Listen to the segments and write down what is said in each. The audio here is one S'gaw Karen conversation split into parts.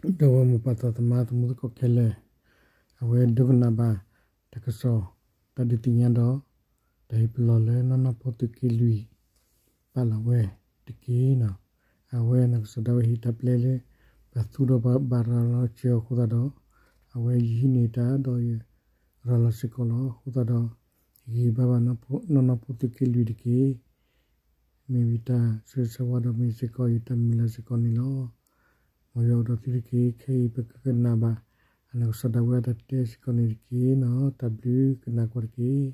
ဒီပုၢ်ဝဲၢ်မိၢ်ပၢ်သးသမါသမူသကိးခဲလၢာ်, အဝဲဒိကနၣ်ဘၣ် တၢ်ကစီၣ် တၢ်ဒုးသ့ၣ်ညါဒီး တၢ်ဟ့ၣ်ပလီၢ်လၢနီၢ်နီၢ်ဖိသုးက့လွံၢ် ပာ်လီၤဝဲတက့ၢ်နီၤ. အဝဲနီၢ်ကစၢ်ဒၣ်ဝဲဟ့ၣ်တၢ်ပျဲလၢ ပှၤသူဒီးပှၤဘၣ်ရၤလီၤစၢၤအဃိသတးဒီး အဝဲယဟံးန့ၢ်တၢ်ဒီးယ ရၤလီၤစ့ၢ်ကီးလီၤ. အဃိသတးဒီး ယဂံၢ်ဘါဘၣ်နီၢ်နီၢ်ဖိသုးက့လွံၢ်တက့ၢ်. မ့ၢ်ဝံၤတၢ်ဆၢဂ့ၤဆၢဝါဒီးမ့ၢ်စ့ၢ်ကီးယတၢ်မုၢ်လၢ်စ့ၢ်ကီးန့ၣ်လီၤ. မ်ယွၤအိၣ်ဒီးသုတက့ၢ်. ခဲအံၤပကကနၣ်ဘၣ် အနီၢ်ကစၢ်ဒၣ်ဝဲအတၢ်တဲစ့ၢ်ကီးန့ၣ်တက့ၢ်နီၤ. တၢ်ဘျုးကနၣ်ကွၢ်တက့ၢ်.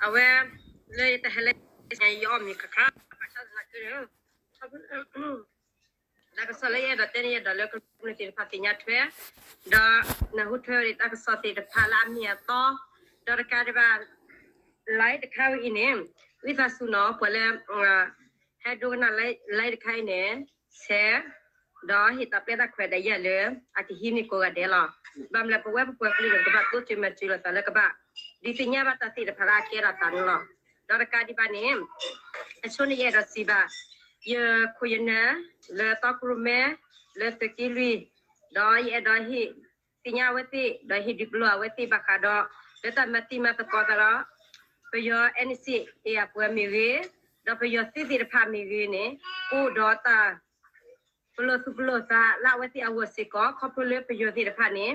အဝဲ လၢယတၢ်ဟဲလၢ ယအီၣ်မ့ၤခါခါ ဘၣ်ဆၣ်သနာ်က့ တၢ်ကစီၣ်လၢယအဲၣ်ဒိးတဲန့ၣ် ယအဲၣ်ဒိးလၢကမျၢၢ်သ့ၣ်တဖၣ်သ့ၣ်ညါထွဲ ဒီးနၢ်ဟူထွဲဝဲဒၣ်တၢ်ကစီၣ်သ့ၣ်တဖၣ်လၢအမ့ၢ်အတီ ဒီးတကးဒံးဘၣ် live တခါဝဲအံၤန့ၣ် ဝံသးစူၤနီၤ ပှၤလၢ ဟဲဒိကနၣ် live တခါအံၤန့ၣ် share ဒီးဟ့ၣ်တၢ်ပျဲတၢ်ခွဲးဒၣ်ယဲလၢ အကဟံးန့ၢ်ကိးဂၤဒဲးလီၤ. ဘၣ်မနုၤလဲၣ် ပဝဲပပှၤကလုာ်န့ၣ် ပကဘၣ်တိစၢၤမၤစၢၤလိာ်သးလၢကဘၣ် ဒုးသ့ၣ်ညါဘၣ်တၢ်သ့ၣ်တဖၣ်လၢအကဲထီၣ်သးန့ၣ်လီၤ. ဒီးတကးဒံးဘၣ်န့ၣ် အဆိန့ၣ်ယအဲၣ်ဒိးစံးဘၣ် ယခိၣ်ယနၢ် လၢတီခိၣ်ရိၣ်မဲ လၢသုးက့လွံၢ် ဒီးယအဲၣ်ဒိးဟ့ၣ် သ့ၣ်ညါအဝဲသ့ၣ် ဒီးဟ့ၣ်ဒုးပလီၢ်အဝဲသ့ၣ်ဘၣ်ဃးဒီး လၢတၢ်မၤတံၤမၤသကိးသးဒီး ပယီၤ NCA အပှၤမ့ၢ်ဂ့ၤ, ဒီးပယီၤသုးသ့ၣ်တဖၣ်မ့ၢ်ဂ့ၤန့ၣ် ကအိၣ်ဒီးတၢ် ပလီၢ်သူၣ်ပလီၢ်သးလၢအဝဲသ့ၣ်အဂီၢ်စ့ၢ်ကီး ခီဖျိလၢပယီၤသ့ၣ်တဖၣ်န့ၣ်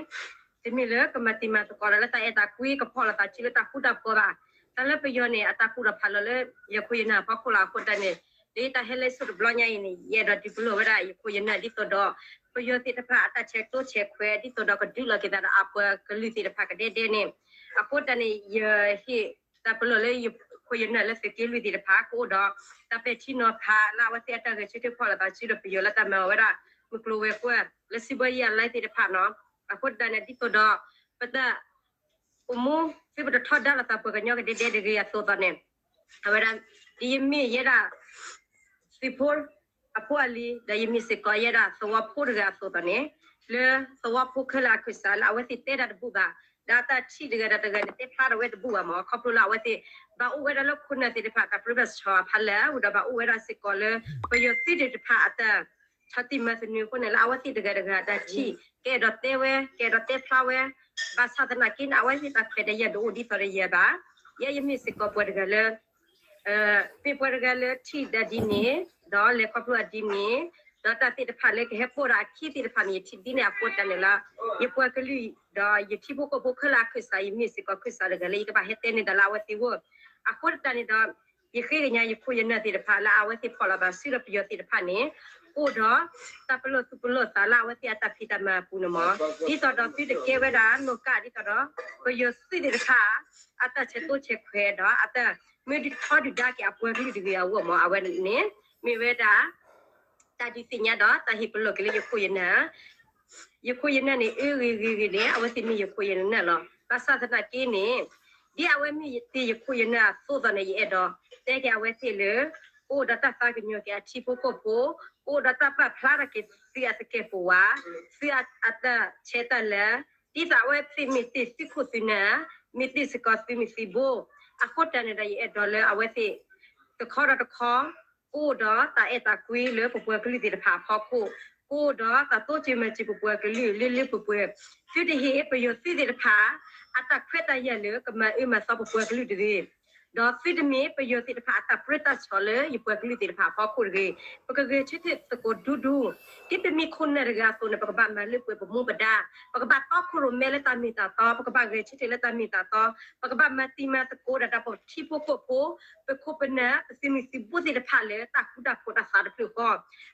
တမ့ၢ်လၢကမၤတံၤမၤသကိးဒီးလၢတၢ်အဲၣ်တၢ်ကွံ ကဖီၣ်လိာ်သးစုလၢတၢ်ဃူတၢ်ဖိးဘၣ်. တၢ်လၢပယီၤန့ၣ် အတၢ်ကူၣ်တၢ်ဖးလီၤလၢ ယခိၣ်ယနၢ်အဖီခိၣ်လီၤ. အဃိတၢ်န့ၣ် လၢတၢ်ဟဲလၢစိၣ်တဘျီညါအံၤန့ၣ် ယအဲၣ်ဒိးဒုးပလီၢ်ဝဲဒၣ် ယခိၣ်ယနၢ်ဒ်သိးဒီး ပယီၤသ့ၣ်တဖၣ်အတၢ်ဆဲးကျိးဆဲးခွဲး ဒ်သိးဒီးကဒုးလိာ်က့ၤသးဒီးအပှၤကလုာ်သ့ၣ်တဖၣ်ကဒဲဒဲန့ၣ် အဃိတၢ်န့ၣ် ယဟ့ၣ်တၢ်ပလီၢ်လၢယခိၣ်ယနၢ်လၢသုးက့လွံၢ်သ့ၣ်တဖၣ် ကအိၣ်ဒီး တၢ်ပဲာ်ထံနီၤဖးလၢအဝဲသ့ၣ်အတၢ်ဂဲၤဆၢထၢၣ်ဖီၣ်လိာ်သးစုဒီးပယီၤလၢတၢ်မၤအီၤဝဲဒၣ် မုၢ်ကျိၤဝဲၤကွာ် လၢစံးဘီယံၤအ live သ့ၣ်တဖၣ်နီၤ. အဃိတၢ်န့ၣ် ဒ်သိးဒီး ပတၢ် အိၣ်မူသုပတထီဒါလိာ်သးပှၤကညီကဒဲဒဲတဂ့ၤအသိးသိးန့ၣ် အဝဲဒၣ် ဒ်ယမ့ၢ်ယဲဒၣ် သုးဖိအဖိအလံၤ ဒီးယမ့ၢ်စ့ၢ်ကီးယဲဒၣ်သဝီဖိတဂၤအသိးသိးန့ၣ် လၢသဝီဖိခဲလၢာ်အခိၣ်စးလၢအဝဲသ့ၣ်တဲတၢ်တဘူၣ်ဘၣ်, ဒီးအတၢ်ထံၣ်တဂၤဒီးတဂၤန့ၣ် တဲဖျါထီၣ်ဝဲတဘူၣ်ဘၣ်မး ခီဖျိလၢအဝဲသ့ၣ် ဘၣ်အိၣ်ဝဲဒၣ်လၢခိၣ်နၢ်သ့ၣ်တဖၣ်တၢ်ပြၢတၢ်ဆီဖးလဲၢ် ဒီးဘၣ်အိၣ်ဝဲဒၣ်စ့ၢ်ကီးလၢ ပယီၤသုးသ့ၣ်တဖၣ်အတၢ် ဆီၣ်တံၢ်မၤသနူအဃိန့ၣ် လၢအဝဲသ့ၣ်တဂၤတဂၤအတၢ်ထံၣ် ကအဲၣ်ဒိးတဲဝဲ ကအဲၣ်ဒိးတဲဖျါဝဲ ဘၣ်ဆၣ်သနာ်က့န့ၣ် အဝဲသ့ၣ်တၢ်ခွဲးတၢ်ယာ်ဒိၣ်အိၣ်ဒ်သိးဒီးယၤဘၣ်. ယဲယမ့ၢ်စ့ၢ်ကီးပှၤတဂၤလၢ မ့ၢ်ပှၤတဂၤလၢထံၣ်ဒၣ်ဒ်န့ၣ် ဒီးလဲၤခီဖျိအဒ်န့ၣ် ဒီးတၢ်သ့ၣ်တဖၣ်လၢကဟဲပိာ်ဒီးအခံသ့ၣ်တဖၣ်န့ၣ် ယထံၣ်ဒ်န့ၣ်အဃိတၢ်န့ၣ်လၢ ယပှၤကလုာ် ဒီးယထံဖိကီၢ်ဖိခဲလၢာ်အခိၣ်စး ယမ့ၢ်စ့ၢ်ကီးခိၣ်စးတဂၤလၢယကဘၣ်ဟဲတဲန့ၢ်တၢ်လၢအဝဲသ့ၣ်အဂီၢ် အဃိတၢ်န့ၣ်ဒီး ယဃ့ကညးယခိၣ်ယနၢ်သ့ၣ်တဖၣ်လၢအဝဲသ့ၣ်ဖီၣ်လိာ်သးစုဒီးပယီၤသ့ၣ်တဖၣ်န့ၣ် အိၣ်ဒီး တၢ်ပလီၢ်သူၣ်ပလီၢ်သးလၢအဝဲသ့ၣ်အတၢ်ဖံးတၢ်မၤအပူၤန့ၣ်မး ဒ်သိးဒီးသုတကဲဝဲဒၣ်နီၢ်ကၣ်ဒ်သိးဒီး ပယီၤသုးသ့ၣ်တဖၣ် အတၢ်ဆဲးကျိးဆဲးခွဲးဒီး အတၢ်မၢဒုးထီဒုၣ်ဒါက့ၤအပှၤကလုာ်တဂ့ၤအဂီၢ်မး အဝဲန့ၣ် မ့ၢ်ဝဲဒၣ် တၢ်ဒုးသ့ၣ်ညါဒီးတၢ်ဟ့ၣ်ပလီၢ်က့ၤလၢယခိၣ်ယနၢ် ယခိၣ်ယနၢ်န့ၣ် အၢဂ့ၤဂ့ၤဂ့ၤန့ၣ် အဝဲသ့ၣ်မ့ၢ်ယခိၣ်ယနၢ်လီၤ. ဘၣ်ဆၣ်သနာ်က့န့ၣ် ဒ်အဝဲမ့ၢ်သ့ၣ်ယခိၣ်ယနၢ်အသိးသိးန့ၣ် ယအဲၣ်ဒိးတဲက့ၤအဝဲသ့ၣ်လၢ ကအိၣ်ဒီးတၢ်သးကညီၤက့ၤအထံဖိကီၢ်ဖိ, ကအိၣ်ဒီးတၢ်ပာ်ဖျါထီၣ်က့ၤသုအသကဲာ်ပဝး, သုအတၢ်ဆဲးတၢ်လၤ, ဒ်သိးအဝဲသ့ၣ်မ့ၢ်သ့ၣ်သုခိၣ်သုနၢ်, မ့ၢ်သ့ၣ်စ့ၢ်ကီးသုးမုၢ်သံၣ်ဘိ, အဃိတၢ်န့ၣ်ဒီး ယအဲၣ်ဒိးလၢအဝဲသ့ၣ် တခီဒီးတခီ ကအိၣ်ဒီးတၢ်အဲၣ်တၢ်ကွံလၢပပှၤကလုာ်သ့ၣ်တဖၣ်အဖီခိၣ်, ကအိၣ်ဒီးတၢ်တိစၢၤမၤစၢၤပပှၤကလုာ်လၢလၢပှဲၤပှဲၤ, သုတဟ့ၣ်ပယီၤသုးသ့ၣ်တဖၣ် အတၢ်ခွဲးတၢ်ယာ်လၢကမၤအၢမၤသီပပှၤကလုာ်တဂ့ၤ, ဒီးသုတမ့ၢ်ပယီၤသ့ၣ်တဖၣ်အတၢ်ပြၢတၢ်ဆီၣ်လၢယပှၤကလုာ်သ့ၣ်တဖၣ်အဖီခိၣ်တဂ့ၤ, ပကဂဲၤဆၢထၢၣ်သကိးဒူဒူ, ဒ်ပမ့ၢ်ခိၣ်နၢ်တဂၤအသိးန့ၣ် ပကဘၣ်မၤလၢပှဲၤပမူပဒါ, ပကဘၣ်တီခိၣ်ရိၣ်မဲလၢတၢ်မ့ၢ်တၢ်တီ, ပကဘၣ်ဂဲၤဆၢထၢၣ်လၢတၢ်မ့ၢ်တၢ်တီ, ပကဘၣ်မၤတံၤမၤသကိးဒီးတၢ်ပထံဖိကီၢ်ဖိ, ပခိၣ်ပနၢ် ပသုးမုၢ်သံၣ်ဘိသ့ၣ်တဖၣ်လၢတၢ်ဃူတၢ်ဖိးတၢ်သးတဖျၢၣ်ဃီ,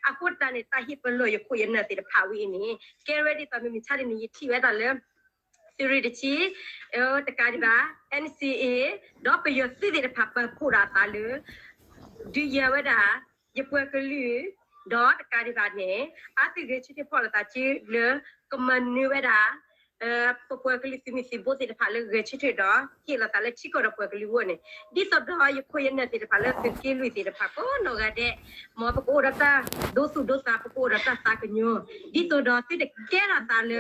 အဃိတၢ်န့ၣ် တၢ်ဟ့ၣ်ပလီၢ်ယခိၣ်ယနၢ်သ့ၣ်တဖၣ်ဝဲအံၤန့ၣ် ကဲဝဲဒ်သိးမုၢ်မဆါတနံၤ ယထံၣ်ဝဲဒၣ်လၢ သုးရ့ၣ်တဆံ, တကးဒံးဘၣ် NCA ဒီးပယီၤသုးသ့ၣ်တဖၣ်ပာ်ဖှိၣ်ဒီးအသးလၢ ဒုးယၤဝဲဒၣ် ယပှၤကလုာ်, ဒီးတကးဒံးဘၣ်န့ၣ် အသုးဂဲၤဆၢထၢၣ်ဖီၣ်လိာ်သးစုလၢ ကမၤနၢၤဝဲဒၣ် ပပှၤကလုာ်သုးမုၢ်သံၣ်ဘိသ့ၣ်တဖၣ်လၢဂဲၤဆၢထၢၣ်ဒီး ဟ့ၣ်လိာ်သးလၢထံကီၢ်ဒီးပှၤကလုာ်အဂီၢ်န့ၣ် ဒ်သိးဒီးယခိၣ်ယနၢ်သ့ၣ်တဖၣ်လၢသုးက့လွံၢ်သ့ၣ်တဖၣ်ကိးနီၢ်ဂၤဒဲး, မ်ပကအိၣ်ဒီးတၢ်ဒိသူၣ်ဒိသး ပကအိၣ်ဒီးတၢ်သးကညီၤ, ဒ်သိးဒီးသုတကဲထီၣ်သးလၢ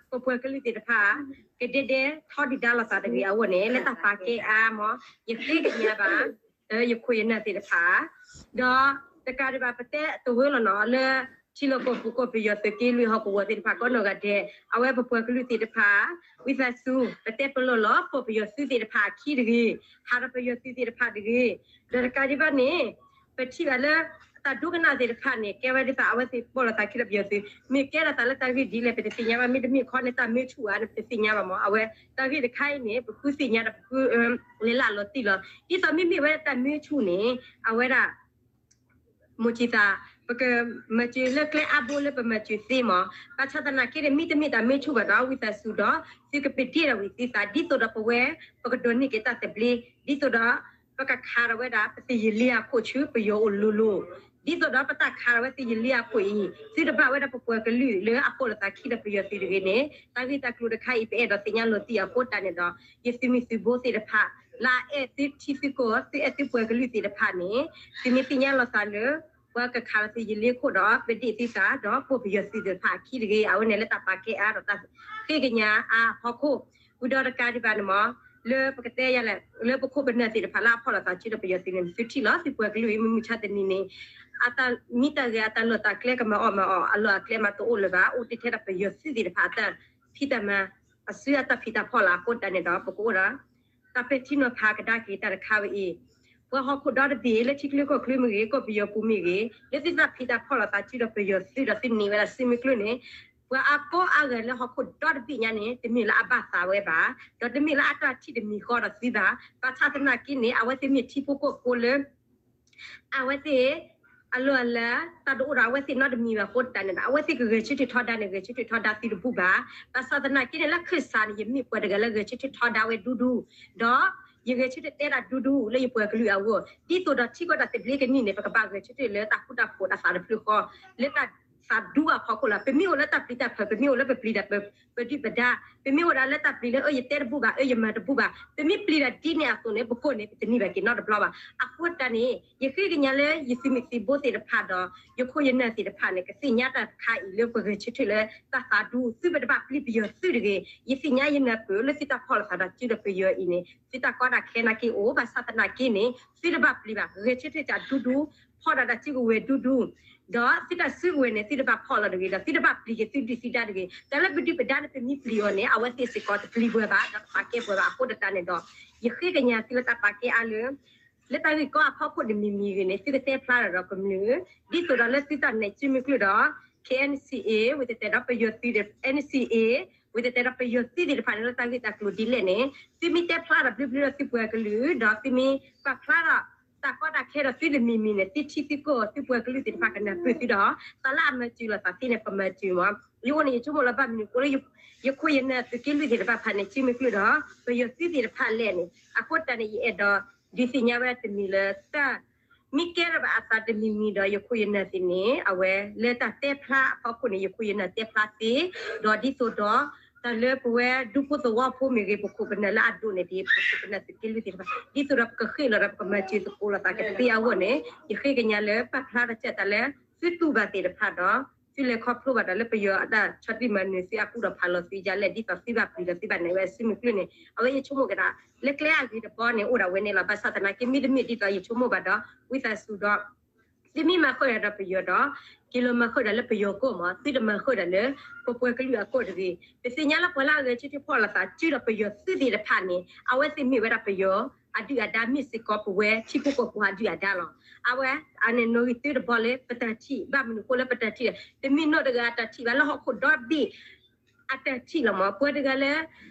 ပပှၤကလုာ်သ့ၣ်တဖၣ် ကဒဲဒဲထီဒုၣ်ဒါလိာ်သးတဂ့ၤအဂီၢ်န့ၣ် လၢတၢ်ပာ်ကဲအါမး ယဃ့ကညးဘၣ် ယခိၣ်ယနၢ်သ့ၣ်တဖၣ်, ဒီး တကးဒံးဘၣ် ပတဲတဝၢလီၤနီၤ လၢ ထံလီၢ်ကီၢ်ပူၤကီၢ်ပယီၤသုးက့လွံၢ်ဟီၣ်ကဝီၤသ့ၣ်တဖၣ် ကိးနီၢ်ဂၤဒဲး အဝဲပပှၤကလုာ်သ့ၣ်တဖၣ် ဝံသးစူၤ ပတဲပလီၢ်လီၤ ပိာ်ပယီၤသုးသ့ၣ်တဖၣ်အခံတဂ့ၤ, ဟးဒီးပယီၤသုးသ့ၣ်တဖၣ်တဂ့ၤ, ဒီးတကးဒံးဘၣ်န့ၣ် ပထံၣ်ဘၣ်လၢ တၢ်ဒိကနၣ်သ့ၣ်တဖၣ်န့ၣ် ကဲဝဲဒ်သိးအဝဲသ့ၣ်ပိာ်လိာ်သးခံဒီးပယီၤသုး မ့ၢ်ကဲထီၣ်သးလၢတၢ်ဂ့ၢ်ဒ်လဲၣ် ပတသ့ၣ်ညါဘၣ် မ့တမ့ၢ်ခီန့ၣ် တၢ်မၢဆူၣ်ဧါန့ၣ် ပတသ့ၣ်ညါဘၣ်မး အဝဲတၢ်ဂ့ၢ်တခါအံၤန့ၣ် ပဃုသ့ၣ်ညါဒီးပဃု လဲၤလၢအလီၤတံၢ်လီၤ ဒ်သိးမ့မ့ၢ်ဝဲဒၣ်တၢ်မၢဆူၣ်န့ၣ် အဝဲဒၣ် မိၢ်ကံသး ပကမၤစၢၤလၢကျဲအါဘိလၢပမၤစၢၤသ့မး, ဘၣ်ဆၣ်သနာ်က့န့ၣ် မ့တမ့ၢ်တၢ်မၢဆူၣ်ဘၣ်ဒီး ဝံသးစူၤဒီး သုကပဒ့ၣ်ဒီးဝံသးစူၤ ဒ်သိးဒီးပဝဲ ပကဒိးန့ၢ်က့ၤတၢ်သဘျ့ ဒ်သိးဒီး ပကခးဒီးဝဲဒၣ် ပသယလ့အခိၣ်ဆူပယီၤအိၣ်လိၤလိၤ, ဒ်သိးဒီးပတၢ်ခးဒီးဝဲသယလ့အခိၣ်အံၤ သုတဘၣ်ဝဲဒၣ်ပပှၤကလုာ်လၢအပိာ်လိာ်သးခံဒီးပယီၤသုးတဂ့ၤန့ၣ် တၢ်ဂ့ၢ်တၢ်ကျိၤတခါအံၤ ပအဲၣ်ဒိးသ့ၣ်ညါလီၤတံၢ်အဃိတၢ်န့ၣ်ဒီး ယသုးမုၢ်သုးဘိသ့ၣ်တဖၣ် လၢအအဲၣ်သုထံသုကီၢ် သုအဲၣ်သုပှၤကလုာ်သ့ၣ်တဖၣ်န့ၣ် သုမ့ၢ်သ့ၣ်ညါလီၤသးလၢ ပှၤကခးလီၤသယလ့ခိၣ်ဒီး ပဒ့ၣ်သုသးဒီးပိာ်ပယီၤသုးသ့ၣ်တဖၣ်အခံတဂ့ၤ အဝဲန့ၣ်လၢတၢ်ပာ်ကဲအါဒီးတၢ်ဃ့ကညးအါဟီၣ်ခိၣ်, ဝံၤဒီးတကးဒံးဘၣ်န့ၣ်မး လၢပကတဲယၤလဲၣ် လၢပခိၣ်ပနၢ်သ့ၣ်တဖၣ်လၢအဖီၣ်လိာ်သးစုဒီးပယီၤသုးန့ၣ် သုထံၣ်လီၤ သုပှၤကလုာ်အံၤ မုၢ်မဆါတနံၤန့ၣ် အတၢ်မံတၢ်ဂဲၤအတၢ်လီၢ်တၢ်ကျဲကမၤအီၣ်မၤအီၣ် အလီၢ်အကျဲမၤတအိၣ်လၢၤဘၣ် အိၣ်တ့ၢ်ထဲဒၣ်ပယီၤသုးသ့ၣ်တဖၣ်အတၢ်ဖံးတၢ်မၤ အစုအတၢ်ဖံးတၢ်ဖီၣ်လီၤ အဃိတၢ်န့ၣ်ဒီး ပကအိၣ်ဒီး တၢ်ပဲာ်ထံနီၤဖးကဒါက့ၤတၢ်တခါဝဲအံၤ, ပှၤဟီၣ်ခိၣ်ဒီတဘ့ၣ်လၢထံချၢကီၢ်ချၢမ့ၢ်ဂ့ၤ ကီၢ်ပယီၤပူၤမ့ၢ်ဂ့ၤ လၢသုတၢ်ဖံးတၢ်ဖီၣ်လိာ်သးစုဒီးပယီၤသုးဒီးသုန့ၢ်ဝဲဒၣ်စုမုၢ်ကျၢၢ်န့ၣ် ပှၤအါကိးအါဂၤလၢဟီၣ်ခိၣ်ဒီတဘ့ၣ်ညါန့ၣ် တမ့ၢ်လၢအဘၣ်သးဝဲဘၣ်, ဒီးတမ့ၢ်လၢအတၢ်ထံၣ်တမံၤဃီဒီးသုဘၣ်, ဘၣ်ဆၣ်သနာ်က့န့ၣ် အဝဲသ့ၣ်မ့ၢ်ထံဖိကီၢ်ဖိလၢ အဝဲသ့ၣ် အလီၢ်အလၤ တၢ်တအိၣ်ဒီးအဝဲသ့ၣ်နီတမံၤဘၣ်အဃိတၢ်န့ၣ်ဒီး အဝဲသ့ၣ်ကဂဲၤဆၢထၢၣ်ထီဒါန့ၣ် ဂဲၤဆၢထၢၣ်ထီဒါသုတဘူၣ်ဘၣ်, ဘၣ်ဆၣ်သနာ်က့န့ၣ် လၢခၢၣ်စးန့ၣ် ယမ့ၢ်ပှၤတဂၤလၢဂဲၤဆၢထၢၣ်ထီဒါဝဲဒူဒူ, ဒီးယဂဲၤဆၢထၢၣ်တဲဒၣ်ဒူဒူလၢယပှၤကလုာ်အဂီၢ် ဒ်သိးဒီးထံကီၢ်တၢ်သဘျ့ကနံၣ်န့ၣ် ပကဘၣ်ဂဲၤဆၢထၢၣ်လၢတၢ်ဃူတၢ်ဖိးတၢ်သးတဖျၢၣ်ဃီ လၢတၢ်သးဒူအဖီခိၣ်လီၤ. ပမ့ၢ်အိၣ်လၢတၢ်ပျံၤတၢ်ဖုး ပမ့ၢ်အိၣ်လၢပပျံၤတၢ်ပ ပဒုၣ်ပဒါ, ပမ့ၢ်အိၣ်ဒၣ်လၢတၢ်ပျံၤလၢ အၢ ယတဲတဘူၣ်ဘၣ် အၢ ယမၤတဘူၣ်ဘၣ်, ပမ့ၢ်ပျံၤတၢ်ဒ်န့ၣ်အသိးန့ၣ် ပကိၢ်န့ၣ် ပတန့ၢ်ဘၣ်က့ၤနီတဘျီဘၣ်. အဃိတၢ်န့ၣ် ယဃ့ကညးလၢယသုးမုၢ်သံၣ်ဘိသ့ၣ်တဖၣ်ဒီး ယခိၣ်ယနၢ်သ့ၣ်တဖၣ်န့ၣ် ကသ့ၣ်ညါတၢ်တခါအံၤလၢပဂဲၤဆၢထၢၣ်လၢ တၢ်သးဒူ သုပတဘၣ်ပျံၤပယီၤသုးတဂ့ၤ. ယသ့ၣ်ညါယနၢ်ပၢၢ်လၢသုတၢ်ဖီၣ်လိာ်သးဒီးစုဒီးပယီၤအံၤန့ၣ် သုတၢ်ကီတၢ်ခဲနာ်က့အိၣ် ဘၣ်ဆၣ်သနာ်က့န့ၣ် သုတဘၣ်ပျံၤဘၣ် ဂဲၤဆၢထၢၣ်တၢ်ဒူဒူ ဖီၣ်ဒၣ်တၢ်စုကဝဲၤဒူဒူ ဒီးသုတၢ်စုကဝဲၤန့ၣ် သုတဘၣ်ဖီၣ်လီၤတဂ့ၤ ဒီးသုတဘၣ်ပျံၤက့ၤသုဒုၣ်သုဒါတဂ့ၤ. တၢ်လၢပဒုၣ်ပဒါန့ၣ် ပမ့ၢ်ပျံၤအီၤန့ၣ် အဝဲသ့ၣ်စ့ၢ်ကီးတပျံၤပှၤဘၣ် ဒီးတပာ်ကဲပှၤဘၣ်. အဃိတၢ်န့ၣ်ဒီး ယဃ့ကညးသုလၢတၢ်ပာ်ကဲအါလၢ လၢတၢ်ဂ့ၢ်ကီအဖီခိၣ်န့ၣ်မံၤမံၤဂ့ၤန့ၣ် သုကတဲဖျါထီၣ်ဒီးကမျၢၢ် ဒ်သိးဒီးလၢသုတၢ်နဲၣ်စုမုၢ်ကျၢၢ်ဒီး KNCA ဝံၤတဲတဲဒီးပယီၤသုး NCA ဝံၤတဲတဲဒီးပယီၤသုးသ့ၣ်တဖၣ်န့ၣ် လၢတၢ်ဂ့ၢ်တၢ်ကျိၤဒ်လဲၣ်န့ၣ် သုမ့ၢ်တဲဖျါထီၣ်ဘျုးဘျုးဒီးသုပှၤကလုာ် ဒီးသုမ့ၢ်ပာ်ဖျါထီၣ် တၢ်ကီတၢ်ခဲဒီးသုတမံၤမံၤန့ၣ် သုထံသုကီၢ်သုပှၤကလုာ်သ့ၣ်တဖၣ်ကနၢ်ပၢၢ်သုဒီး တၢ်လၢအမၤစၢၤလိာ်သးသ့န့ၣ် ပမၤစၢၤမး. ယအိၣ်န့ၣ် ယဆိကမိၣ်လၢဘၣ်မနုၤအဃိလၢ ယခိၣ်ယနၢ်သုးက့လွံၢ်သ့ၣ်တဖၣ်ဖဲန့ၣ် စုမုၢ်ကျၢၢ်ဒီး ပယီၤသုးသ့ၣ်တဖၣ်လဲၣ်န့ၣ် အဃိတၢ်န့ၣ် ယအဲၣ်ဒိးဒုးသ့ၣ်ညါဝဲတမံၤလၢတၢ် မ့ၢ်ကဲထီၣ်ဘၣ်အသးတမံၤမံၤဒီး ယခိၣ်ယနၢ်သ့ၣ်န့ၣ် အဝဲလၢတၢ်တဲဖျါအဖီခိၣ်န့ၣ် ယခိၣ်ယနၢ်တဲဖျါသ့ ဒီးဒ်သိးဒီး တၢ်လၢပဝဲဒူဖိသဝီဖိမ့ၢ်ဂ့ၤ ပခိၣ်ပနၢ်လၢအဒိၣ်န့ၣ် ဒ်ပခိၣ်ပနၢ်သုးက့လွံၢ်သ့ၣ်တဖၣ် ဒ်သိးဒီးပကဃ့ၢ်လီၤဒီးပကမၤစၢၤသကိးလိာ်သးကသ့အဂီၢ်န့ၣ် ယဃ့ကညးလၢပာ်ဖျါတၢ်ကဲတၢ်လၢ သုတူၢ်ဘၣ်သ့ၣ်တဖၣ်ဒီး သုလဲၤခီဖျိဘၣ်ဒီးလၢပယီၤအတၢ်ဆီၣ်တံၢ်မၤနၢၤသုအကူဒီးဖးလီၤသုယၤလဲၣ် ဒ်သိးသုဘၣ်ပျံၤဒီးသုဘၣ်နဲၣ်ဝဲစုမုၢ်ကျၢၢ်န့ၣ် အဝဲယဆိကမိၣ်က့ၤဒီး လၢကျဲအဂ့ၤတဘီန့ၣ် အိၣ်ဒၣ်ဝဲန့ၣ်လီၤ. ဘၣ်ဆၣ်သနာ်က့ မ့တမ့ၢ်ဒ်သိးယဆိကမိၣ်ဘၣ်ဒီး ဝံသးစူၤဒီး သုမ့ၢ်မၤဃုာ်ဒီးပယီၤဒီး က့ၤလီၤမၤဃုာ်ဒီးလၢပယီၤကီၢ်မး သုတမၤဃုာ်ဒီးလၢ ပပှၤကလုာ်အကီၢ်တဂ့ၤ. ပသ့ၣ်ညါလၢပှၤလၢအဂဲၤဆၢထၢၣ်ဖီၣ်လိာ်သးစုဒီးပယီၤသုးသ့ၣ်တဖၣ်န့ၣ် အဝဲသ့ၣ်မ့ၢ်ဝဲဒၣ်ပယီၤအဒုၣ်အဒါ မ့ၢ်စ့ၢ်ကီးပဝဲထံဖိကီၢ်ဖိအဒုၣ်အဒါလီၤ. အဝဲ အန့ၣ်နီၣ်ဂံၢ်သုတဘီလၢပတၢ်ထံၣ် ဘၣ်မနုၤအဃိလၢပတၢ်ထံၣ် တမ့ၢ်နီၢ်တဂၤအတၢ်ထံၣ်ဘၣ် လၢဟီၣ်ခိၣ်ဒီဘ့ၣ် အတၢ်ထံၣ်လီၤမး ပှၤတဂၤလၢ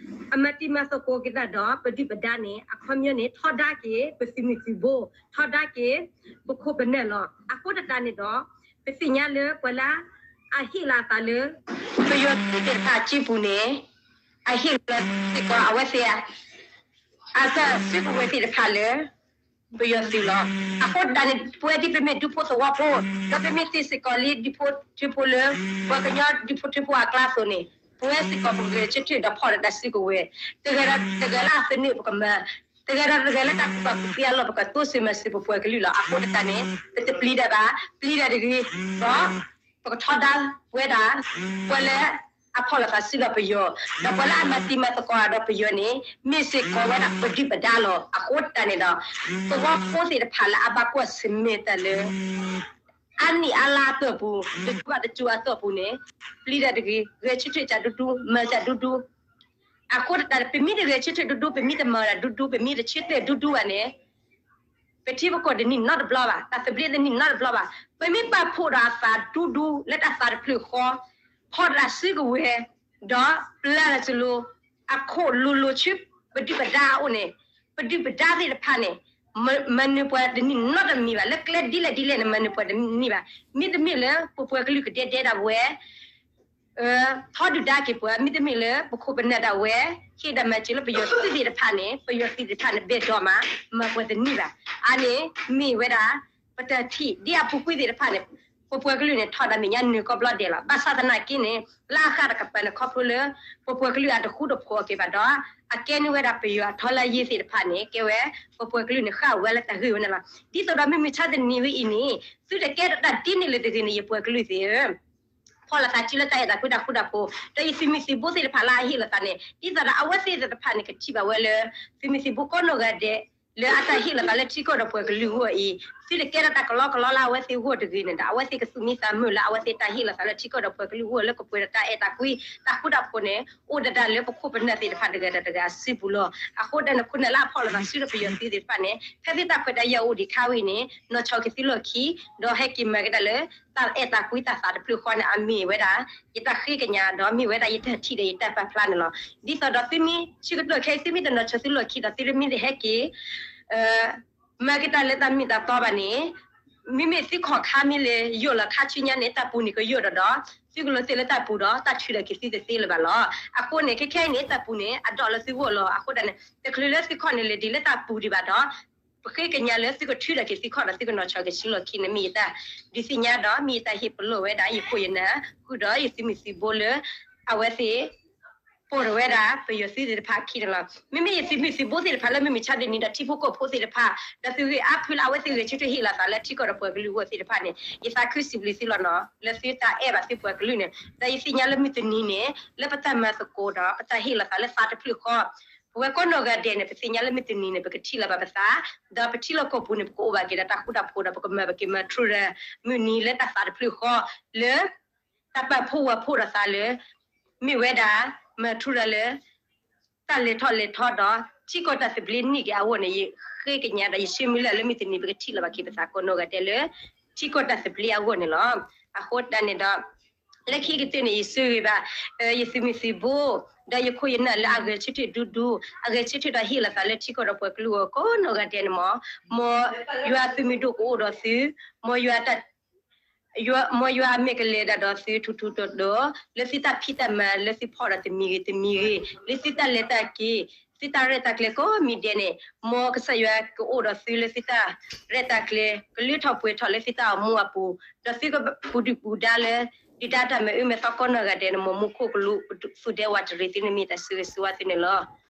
အမၤတံၤမၤသကိးက့ၤတၢ်ဒီးပဒုၣ်ပဒါန့ၣ် အခီပညီန့ၣ် ထီဒါက့ၤ ပသုးမုၢ်သံၣ်ဘိ ထီဒါက့ၤ ပခိၣ်ပနၢ်လီၤ. အဃိသတးန့ၣ်ဒီး ပသ့ၣ်ညါလၢပှၤလၢ အဟ့ၣ်လီၤအသးလၢ ပယီၤသုးသ့ၣ်တဖၣ်အစုပူၤန့ၣ် အဟ့ၣ်လီၤစ့ၢ်ကီးအဝဲသ့ၣ် အတၢ်စုကဝဲၤသ့ၣ်တဖၣ်လၢ ပယီၤသုးလီၤ. အဃိသတးန့ၣ် ပဝဲဒ်ပမ့ၢ်ဒူဖိသဝီဖိ ဒီးပမ့ၢ်သ့စ့ၢ်ကီးလံဒူဖိထၢဖိလၢ ပှၤကညီဒူဖိထၢဖိအကျါအသိးန့ၣ် ပဝဲစ့ၢ်ကီးပဂဲၤဆၢထၢၣ်ဒီးဖီၣ်ဒီးတၢ်စုကဝဲၤ တဂၤဒီးတဂၤလၢအသနၢၣ်ပကမၤ တဂၤဒီးတဂၤလၢတၢ်ကူၣ်ဘၣ်ကူၣ်သ့အလီၢ် ပကတိစၢၤမၤစၢၤပပှၤကလုာ်လီၤ. အဃိသတးန့ၣ် ပတပျံၤတၢ်ဘၣ် ပျံၤတၢ်တဂ့ၤ ဒီး ပကထီဒါဝဲဒၣ် ပှၤလၢ အဖီၣ်လိာ်သးစုဒီးပယီၤ ဒီးပှၤလၢအမၤတံၤမၤသကိးဒီးပယီၤန့ၣ် မ့ၢ်စ့ၢ်ကီးဝဲဒၣ်ပဒုၣ်ပဒါလီၤ. အဃိသတးန့ၣ်ဒီး သဝီဖိသ့ၣ်တဖၣ်လၢအဘၣ်ကွၢ်ဆၢၣ်မဲာ်တၢ်လၢ အါနံၣ်အါလါအတီၢ်ပူၤ, တကၠိတကၠိအတီၢ်ပူၤန့ၣ်, ပျံၤတၢ်တဂ့ၤ, ဂဲၤဆၢထၢၣ်တၢ်ဒူဒူ, မၤတၢ်ဒူဒူ, အဃိသတး ပမ့ၢ်တဂဲၤဆၢထၢၣ်ဒူဒူ, ပမ့ၢ်တမၤတၢ်ဒူဒူ, ပမ့ၢ်တဆၢတဲာ်ဒူဒူဘၣ်န့ၣ်, ပထံပကီၢ်တနံၣ်နီတဘျီဘၣ်, တၢ်သဘျ့တနံၣ်နီတဘျီဘၣ်. ပမ့ၢ်ပာ်ဖှိၣ်ဒီးအသးဒူဒူ လၢတၢ်သးတဖျၢၣ်ဃီ, ဖီၣ်တၢ်စုကဝဲၤ, ဒီးပျၢ်တၢ်စလိၤ, အခိၣ်လိၤလိၤဆူ ပဒုၣ်ပဒါအအိၣ်န့ၣ်, ပဒုၣ်ပဒါသ့ၣ်တဖၣ်န့ၣ်, မၤနၢၤပှၤတနံၣ်နီတမံၤဘၣ်, လၢကျဲဒ်လဲၣ်ဒ်လဲၣ်န့ၣ် မၤနၢၤပှၤတနံၣ်ဘၣ်. မ့တမ့ၢ်လၢပပှၤကလုာ်ကဒဲဒဲဒၣ်ဝဲ ထီဒုၣ်ဒါက့ၤပှၤ, မ့တမ့ၢ်လၢပခိၣ်ပနၢ်ဒၣ်ဝဲ ဟ့ၣ်ဒၣ်မၤစၢၤလၢပယီၤသုးသ့ၣ်တဖၣ်န့ၣ်, ပယီၤသုးသ့ၣ်တဖၣ်န့ၣ် ဘဲၣ်ဒိးမး, မၤပှၤတနံၣ်ဘၣ်. အါန့ၣ် မ့ၢ်ဝဲဒၣ် ပတၢ်ထံၣ်ဒ်အပူၤကွံာ်သ့ၣ်တဖၣ်န့ၣ်, ပပှၤကလုာ်န့ၣ် ထီၣ်တၢ်မဲာ်ညါနၢၤကိးဘျီဒဲးလီၤ. ဘၣ်ဆၣ်သနာ်က့န့ၣ် လၢအဃၣ်တကပၤန့ၣ် ခီဖျိလၢ ပပှၤကလုာ်အတဃူတဖိးက့ၤဘၣ်ဒီး အကဲန့ၢ်ဝဲဒၣ်ပယီၤအထီလၢယ့ၢ်သ့ၣ်တဖၣ်န့ၣ် ကဲဝဲ ပပှၤကလုာ်န့ၣ် ဃၣ်ဝဲလၢတၢ်ဂ့ၢ်ဝဲန့ၣ်လီၤ. ဒ်သိးဒီးမုၢ်မဆါတနံၤဝဲအံၤန့ၣ် သုတကဲထီၣ်တၢ်ဒ်န့ၣ်လၢတဂ့ၤန့ၣ် ယပှၤကလုာ်သ့ၣ်ဧၢ ဖီၣ်လိာ်သးစုလၢတၢ်အဲၣ်တၢ်ကွံတၢ်ဃူတၢ်ဖိး, ဒီးယသုးမုၢ်သုးဘိသ့ၣ်တဖၣ်လၢအဟ့ၣ်လိာ်သးန့ၣ် ဒ်သိးဒီးအဝဲသ့ၣ်သ့ၣ်တဖၣ်န့ၣ် ကထံၣ်ဘၣ်ဝဲလၢ သုးမုၢ်သုးဘိကိးနီၢ်ဂၤဒဲး လၢအတၢ်ဟ့ၣ်လိာ်သးလၢထံကီၢ်ဒီးပှၤကလုာ်အဂီၢ်အံၤ, သုတကဲထီၣ်တၢ်ကလီကလီလၢအဝဲသ့ၣ်အဂီၢ်တဂ့ၤန့ၣ်ဒီး အဝဲသ့ၣ်ကသူၣ်မံသးမုာ်လၢအဝဲသ့ၣ်တၢ်ဟ့ၣ်လိာ်သးလၢထံကီၢ်ဒီးပှၤကလုာ်အဂီၢ် လၢကပှဲၤဒီးတၢ်အဲၣ်တၢ်ကွံတၢ်ဃူတၢ်ဖိးန့ၣ် အိၣ်ဒၣ်ဒၣ်လၢပခိၣ်ပနၢ်သ့ၣ်တဖၣ်တဂၤဒီးတဂၤအစုပူၤလီၤ. အဃိဒၣ်န့ၣ် ခိၣ်နၢ်လၢအဖီၣ်လိာ်သးစုဒီးပယီၤသုးသ့ၣ်တဖၣ်န့ၣ် ဖဲသ့ၣ်တၢ်ခွဲးတၢ်ယာ်အိၣ်ဒံးခါဝဲအံၤန့ၣ် နီၢ်ဆီၣ်က့ၤသုလီၢ်ခံ ဒီးဟဲက့ၤမၤကဒါလၢ တၢ်အဲၣ်တၢ်ကွံတၢ်သးတဖျၢၣ်ဃီန့ၣ် အမ့ၢ်ဝဲဒၣ် ယတၢ်ဃ့ကညးဒီးမ့ၢ်ဝဲဒၣ်ယတၢ်ထံၣ်ဒီးယတၢ်ပာ်ဖျါန့ၣ်လီၤ. ဒ်သိးဒီးသုမ့ၢ်ဆၢကတီၢ်ခဲအံၤ သုမ့ၢ်တနီၢ်ဆီၣ်သုလီၢ်ခံဒီးသုတမ့ၢ်တဟဲက့ၤ မၤကဒါလၢတၢ်မ့ၢ်တၢ်တီဘၣ်န့ၣ်, မ့မ့ၢ်သုခီၣ်ခါမ့ၢ်လဲၤယိာ်လီၤခါဆူညါန့ၣ် တၢ်ပူၤန့ၣ်ကယိာ်ဒီးဒီး သုကလီၤတဲာ်လၢတၢ်ပူၤဒီး တၢ်ထုးထီၣ်က့ၤသုတသ့လၢၤဘၣ်လီၤ. အဃိန့ၣ် ခဲခဲအံၤန့ၣ် တၢ်ပူၤန့ၣ် အဒိၣ်လၢသုဂီၢ်လီၤ. အဃိဒၣ်န့ၣ် တချုးလၢသုခီၣ်န့ၣ်လဲၤဒံးလၢတၢ်ပူၤဒံးဘၣ်ဒီး ပဃ့ကညးလၢသုကထုးထီၣ်က့ၤသုခီၣ်ဒီးသုကနီၢ်ဆီၣ်က့ၤသုလီၢ်ခံန့ၣ် မ့ၢ်ယတၢ်ဒုးသ့ၣ်ညါဒီး မ့ၢ်ယတၢ်ဟ့ၣ်ပလီၢ်ဝဲဒၣ်ယခိၣ်ယနၢ် ဃုာ်ဒီးယသုးမုၢ်သုးဘိလၢ အဝဲသ့ၣ် ပိာ်ထီၣ်ဝဲဒၣ် ပယီၤသုးသ့ၣ်တဖၣ်အခံန့ၣ်လီၤ. မ့မ့ၢ်ယသုးမုၢ်သုးဘိသ့ၣ်တဖၣ်လၢမုၢ်မဆါတနံၤဒီးထံဖိကီၢ်ဖိသ့ၣ်တဖၣ် ဒီးသုဂ့ၢ်အါဖုလၢအဝဲသ့ၣ်ဂဲၤဆၢထၢၣ်ဟ့ၣ်လီၤသးလၢထံကီၢ်ဒီးပှၤကလုာ်အဂီၢ်သ့ၣ်တဖၣ်န့ၣ် ယသးခုစံးဘျုးသုလီၤနီၤ လၢသုတၢ်အဲၣ်ဘၣ်သုပှၤကလုာ်န့ၣ် ဒီးယသ့ၣ်ညါလၢမုၢ်တနံၤန့ၣ် လၢပတၢ်မၤသကိးဒီးပတၢ်ဟ့ၣ်လီၤသးလၢသးတဖျၢၣ်ဃီ ပဝဲကိးနီၢ်ဂၤဒဲးန့ၣ် ပသ့ၣ်ညါလၢမုၢ်တနံၤန့ၣ် ပကထံၣ်လီၤဘၣ်ပသး ဒီးပထံလီၢ်ကီၢ်ပူၤန့ၣ် ပကအိၣ်ဘၣ်က့ၤဒီးတၢ်ဃူတၢ်ဖိးဒီး ပကမၤဘၣ်က့ၤမၤထူရၤ မုၢ်နံၤလၢတၢ်သးတဖျၢၣ်ဃီ လၢ တၢ်ပာ်ဖှိၣ်ဝဲဖှိၣ်ဒီးသးလၢ မ့ၢ်ဝဲဒၣ် မၤထူရၤလၢ တၢ်လဲၤထီၣ်လဲၤထီဒီး ထံကီၢ်တၢ်သဘျ့န့ၢ်က့ၤအဂီၢ်န့ၣ် ယဃ့ကညးဒီးယဆၢမုၢ်လၢ်လၢမုၢ်တနံၤ ပကထံၣ်လီၤဘၣ်က့ၤပသးကိးနီၢ်ဂၤဒဲးလၢ ထံကီၢ်တၢ်သဘျ့အဂီၢ်န့ၣ်လီၤ. အဃိတၢ်န့ၣ်ဒီး လၢခံကတၢၢ်န့ၣ် ယဆၢဂ့ၤဘၣ် ယသုးမုၢ်သုးဘိ ဒီးယခိၣ်ယနၢ်လၢအဂဲၤဆၢထၢၣ်ဒူဒူ အဂဲၤဆၢထၢၣ်ဒီးဟ့ၣ်လီၤသးလၢထံကီၢ်ဒီးပှၤကလုာ်အဂီၢ်ကိးနီၢ်ဂၤဒဲးန့ၣ်မ့ၢ် မ်ယွၤသုးမုၢ်ဒိၣ်ကအိၣ်ဒီးသု မ်ယွၤ မ်ယွၤအမဲာ်ကလဲၤဒၣ်ဒီးသုထူထူတီတီ လၢသုတၢ်ဖံးတၢ်မၤ လၢသုဖီၣ်ဒီးတမံၤဂ့ၤတမံၤဂ့ၤ လၢသုတၢ်လဲၤတၢ်က့ၤ သုတၢ်ရဲၣ်တၢ်ကျဲၤကိးမံၤဒဲးန့ၣ် မ်ကစၢ်ယွၤကအိၣ်ဒီးသုလၢသုတၢ်ရဲၣ်တၢ်ကျဲၤ ကလၢထီၣ်ပှဲၤထီၣ်လၢသုတၢ်အိၣ်မူအပူၤ ဒီးသုကပူၤဒုၣ်ပူၤဒါလၢ ဒုၣ်ဒါတၢ်မၤအၢမၤသီကိးနီၢ်ဂၤဒဲးန့ၣ် မ်မူခိၣ်ကလူးသူၣ်ဒဲဝးတရံးသုန့ၣ်မ့ၢ်တၢ်ဆၢဂ့ၤဆၢဝါသုန့ၣ်လီၤ.